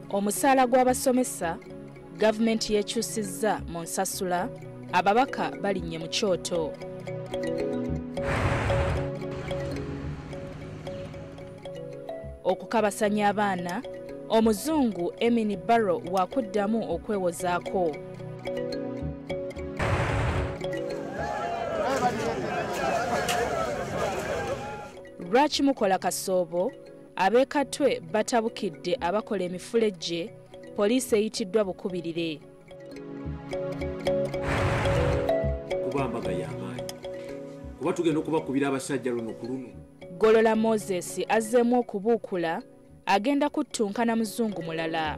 Omusaala gw'abasomesa gavumenti yekyusizza mu nsasula, ababaka balinnye mu kyoto. Okukabasanya abaana, omuzungu Emini Barrow wakuddamu okwewozaako. Lwaki mukola kasoobo? Ab'ekatwe batabukidde abakola emifulejje, poliisi eyitiddwa bukubirire. Kuba mbaga y'amaanyi kuba tugenda okubakubira abasajja luno ku luno. Golola Moses azzeemu okubuukula, agenda kuttunka na muzungu mulala.